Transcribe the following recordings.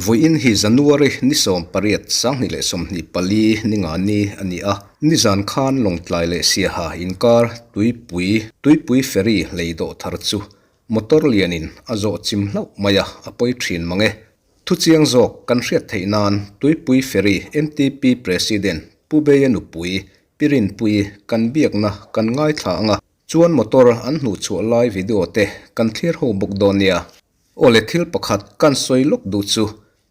Vawiin hi January ni 18 2024 ni nga ni a ni a, nizan khan Lawngtlai leh Siaha inkar tuipui tuipui ferry lei dawh thar chu motor lianin a zawh chim hlauh mai a, a pawi thin mang e. Thuchiang zawk kan hriat theih nan Tuipui Ferry MTP President Pu Beia nupui Pi Rinpuii kan biakna kan ngaithla ang a, chuan motor an hnuhchhuah lai video te kan thlir ho bawk dawn nia. Awle thil pakhat kan sawi lawk duh chu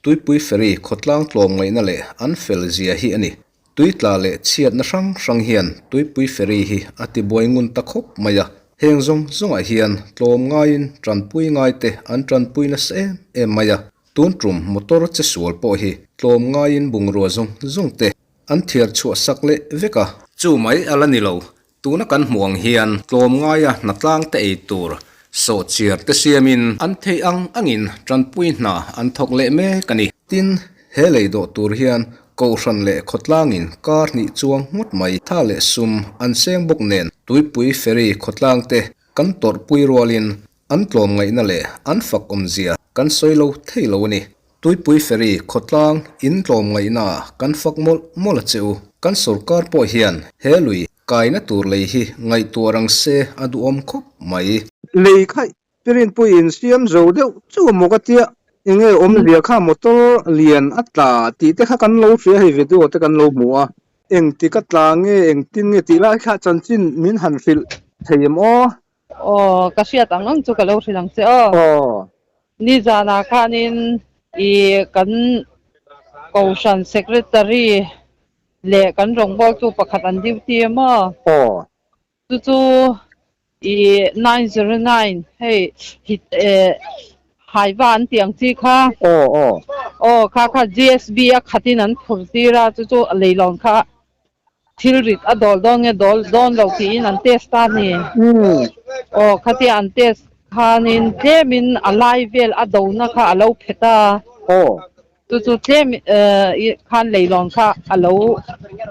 Tuipui Ferry khawtlang tlawm ngaihna leh an fel zia hi a ni. Tui tla leh chhiatna hrang hrang hian Tuipui Ferry hi a tibuai ngun ta khawp mai a, heng zawng zawngah hian tlawm ngaiin tanpui ngaite an tanpui nasa em em mai a, tun tum motor che sual pawh hi tlawm ngaiin bungrua zawng zawng te an thiar chhuah sak leh vek a. Chu mai a la ni lo, tuna kan hmuh ang hian tlawm ngaia hnatlang te ei tur sawhchiar te siamin an theih ang angin tanpui hna an thawk leh mek a ni. Tin, he lei dawh tur hian Kohhran leh khawtlangin kar hnih chuang ngawt mai tha leh sum an seng bawk nen Tuipui Ferry khawtlang te kan tawrhpui rualin an tlawmngaihna leh an fak awmzia kan sawi lo thei lo a ni. Tuipui Ferry khawtlang in tlawmngaihna ah kan fak mawlh mawlh a che u. Kan sorkar pawh hian he lui kaina tur lei hi ngaihtuah rang se a duhawm khawp mai. Lei kha Pirinpui in siam zo deuh chu maw ka tia, enge awmzia kha motor lian a tla tih te kha kan lo hria hei video te kan lo hmu a, engtik a tla nge engtin nge tih lai kha chanchin min han hrilh thei em aw? Aw ka hriat ang ang chu ka lo hrilh ang che aw. Aw. Nizanah khanin i kan Kohhran Secretary leh kan rawngbawltu pakhat an duty a maw? Aw. Chu chu i 909 hei hit eh Haiva an tih ang chi kha. Aw aw. Aw kha kha GSB a khatin an phur tir a chu chu leilawn kha thil rit a dawl dawn nge dawl dawn lo tiin an test a ni. Aw khatia an test khanin tlemin a lai vel a dona kha a lo phet a. Aw. Chu chu tlem khan leilawn kha a lo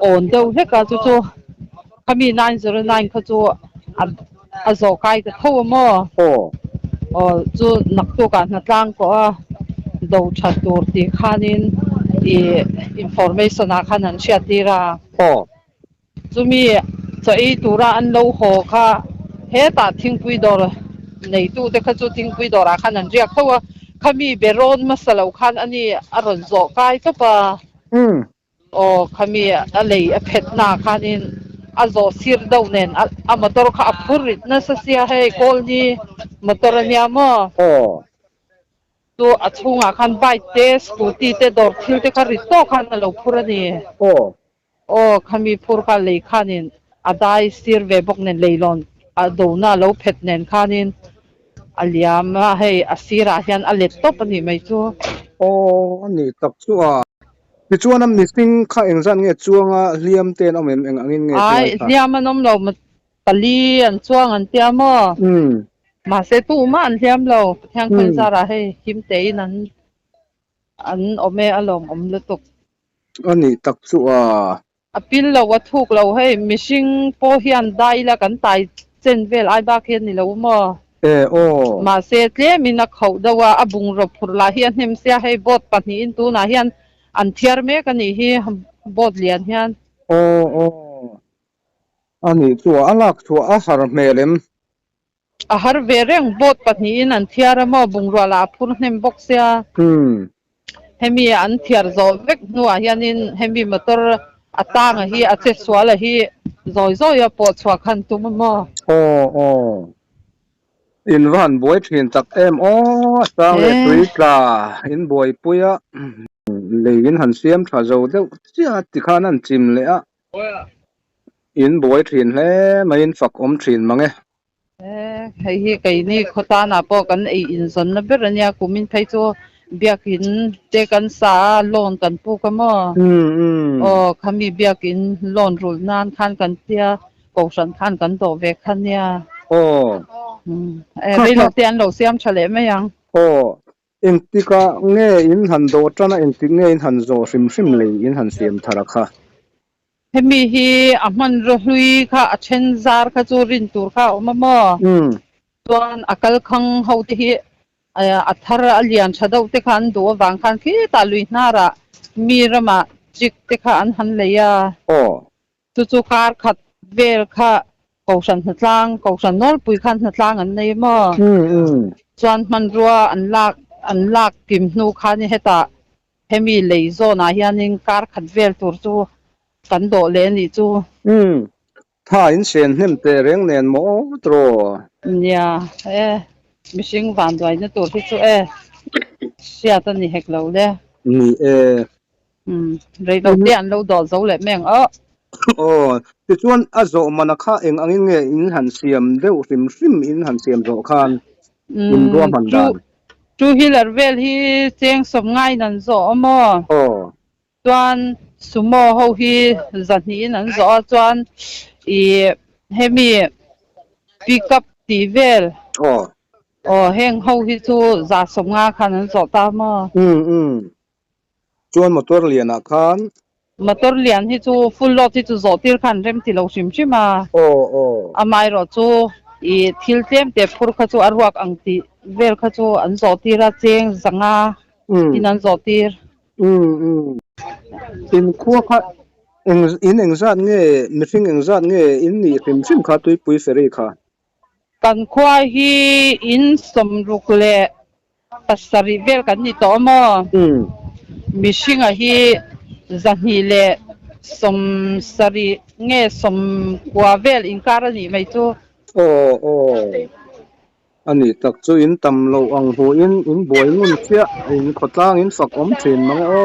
awn deuh hlek a, chu chu khami 909 kha chu a zawh kai ta tho a maw? Aw. Aw, chu naktukah hnatlang pawh a do that tur tih khanin i information ah khan an hriat tir a. Aw. Chumi chaw ei tura an lo haw kha hetah thingpui dawr neitute kha chu thingpui dawrah khan an riak tho a, khami be rawn hmasa lo khan ani a rawn zawh kai tawp a. Aw, khami a lei a phet na khanin a zawh sir deuh nen a motor kha a phur rit nasa sia hei Kawlni motor a nia maw? Aw. Chu a chhungah khan bike te scooty te dawr thil te kha rit tawk khan a lo phur a ni. Aw. Aw, khami phur kha lei khanin a dai sir ve bawk nen leilawn a dona a lo phet nen khanin a liam a, hei a sirah hian a let tawp a nih mai chu. Aw, a nih tak chu a. Tichuan a mihring kha engzat nge chuanga hliam te an awm em, eng angin nge Ai, tilai kha? hliam an awm lo, pali an chuang an tia maw? Mahse tumah an hliam lo, Pathian khawi zarah hei him tein an an awm e, a lawmawm lutuk. A nih tak chu a. A pil lo, a thuk lo hei, mihring pawh hian dai ila kan tai chen vel ai bak hi a ni lo maw? E aw. Mahse tlemin a khauh deuh a, a bungraw phurh lah hi a hnem sia hei boat pahnihin tunah hian an thiar mek a nih hi boat lian hian. Aw aw. A nih chu a, a lak chhuah a har hmel em? A har ve reng, boat pahnihin an thiar a maw, bungrua lah a phur hnem bawk sia. Hemi an thiar zawh vek hnuah hianin hemi motor a tanga hi a che sual a hi zawi zawi a pawh chhuah khan tum a maw. Aw aw. In va han buai thin tak em aw, a sang leh tui tla in buaipui a, lei in han siam tha zo deuh chiah a tikhan an chim leh a. In buai thin hle mai in fak awm thin mang e. Hei hi keini khawtana pawh kan ei inzawnna ber a nia, kumin phei chu biakin te kan sa a, loan kan puk a maw? Aw, khami biakin loan rulh nan khan kan tia, kohhran khan kan dawh ve kha nia. Aw. Reilo te an lo siam tha leh mai ang. Aw, Engtikah nge in han dawh tan a, engtik nge in han zawh hrim hrim lei in han siam thar a kha? Hemi hi a hmanraw hlui kha a then zar kha chu rin tur kha a awm a maw? Chuan a kalkhang ho te hi a thar a lian tha deuh te kha an duh avang khan khitah lui hnarah mi ramah chik te kha an han lei a. Chu chu kar khat vel kha Kohhran hnatlang, Kohhran nawlpui khan hnatlang an nei maw? Chuan hmanrua an lak an lak kim hnu khan hetah hemi lei zawnah hianin kar khat vel tur chu kan dawh leh a nih chu. Umm, tha in sen hnem teh reng nen maw tiraw? Nia, e, mihring vanduaina tur hi chu e, hriat a ni hek lo le. Ni e. Umm, rei lo te an lo dawh zo leh mai ang aw. Aw, tichuan a zawh mana kha eng angin nge in han siam deuh hrim hrim in han siam zawh khan in ruahman dan? Two wheeler vel hi cheng sawm ngaiin an zawh awm aw. Aw. Chuan sumo ho hi zahnihin an zawh a, chuan ih hemi pick up tih vel. Aw. Aw, heng ho hi chu za 50 khan an zawh ta maw? Umm umm. Chuan motor lianah khan. Motor lian hi chu full load hi chu zawh tir khan rem ti lo hrim hrim a. Aw aw. Amaherawh chu i thil tlem te phur kha chu a ruak ang tih vel kha chu an zawh tir a, cheng zanga in an zawh tir. Umm umm. In khua kha eng in engzat nge mihring engzat nge in nih hrim hrim kha tuipui ferry kha? Kan khua hi in 67 vel kan ni tawh maw? Mihringa hi 270 nge 90 vel inkar a nih mai chu. Aw aw a ni tak chu in tam loh ang hmuhin in buai ngun chiah in khawtlang in fak awm thin mang e aw.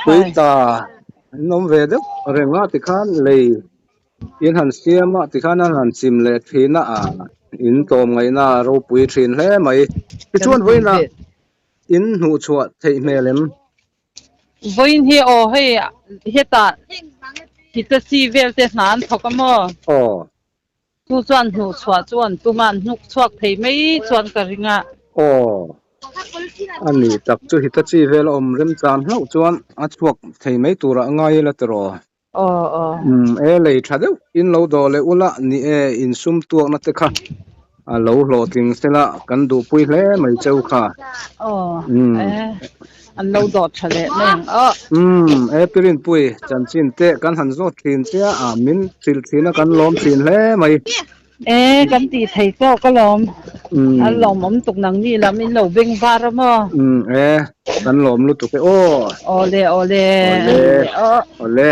Tuita in awm ve deuh reng a tikhan lei In han siam a, tikhan an han chim leh thin a, in tlawm ngaihna a ropui thin hle mai. Tichuan vawiinah in hnuhchhuah theih hmel em? Vawiin hi aw hei hetah Hitachi vel te hna an thawk a maw? Aw. Chu chuan hnuhchhuah chu an tum a, an hnuk chhuak thei mai chuan ka ring a. Aw. A ni tak chu Hitachi vel a awm remchan hlauh chuan a chhuak thei mai turah a ngai ila tiraw? Aw aw. Umm e lei tha deuh in lo dawh leh ula ni e in sum tuakna te kha a lo hlawhtling sela kan duhpui hle mai cheu kha. Aw e an lo dawh tha leh mai ang aw. Umm e Pirinpui chanchin te kan han zawt thin che a min hrilh thin a kan lawm thin hle mai. E kan tih thei tawk alawm. A lawmawm tuk nang ni lam in lo beng var a maw? Umm e, kan lawm lutuk e aw. Awle awle. Awle awle.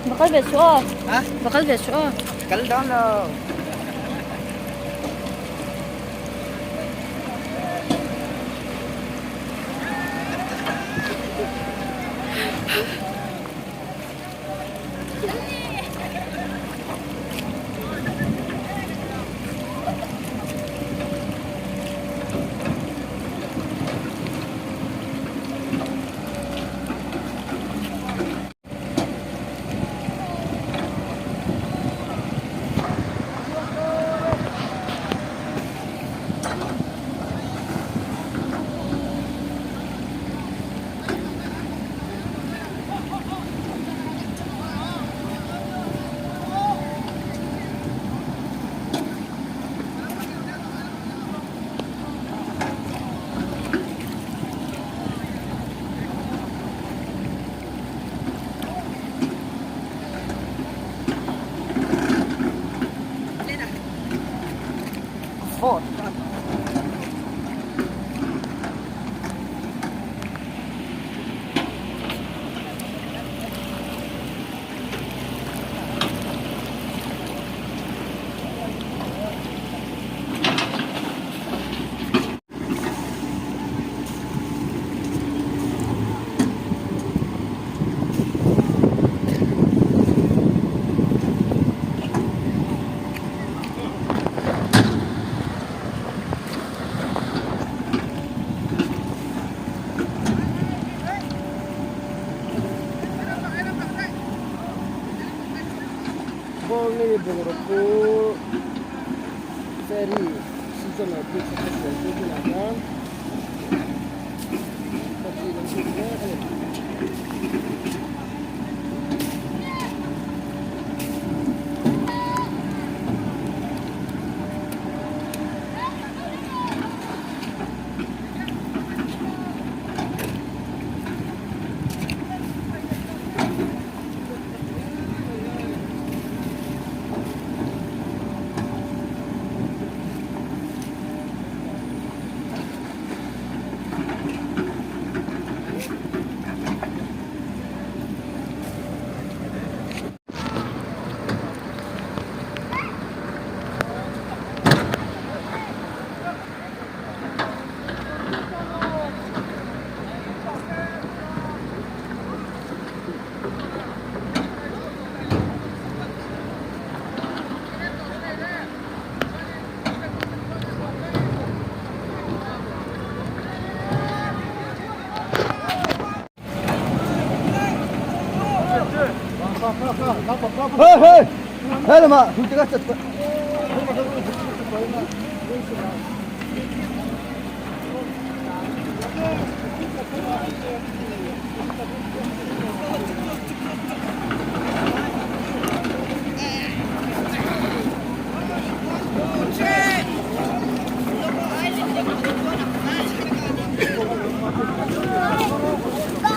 Va kal ve suh aw. Va kal ve suh aw. Kal dawn lo. bungraw phur ferry seasonal bridge a siam chu tunah hian khawchin an tum mek a ni.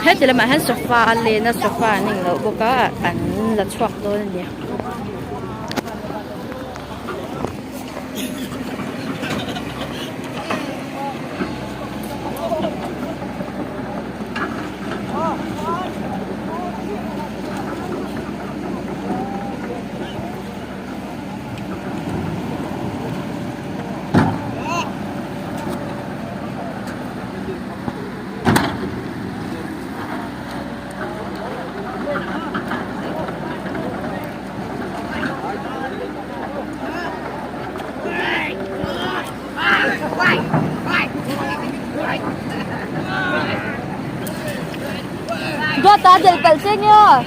Heti lamah hian sofa a len a sofa an englo bawk a an la chhuak dawn a ni. Duata delh palh che nge aw.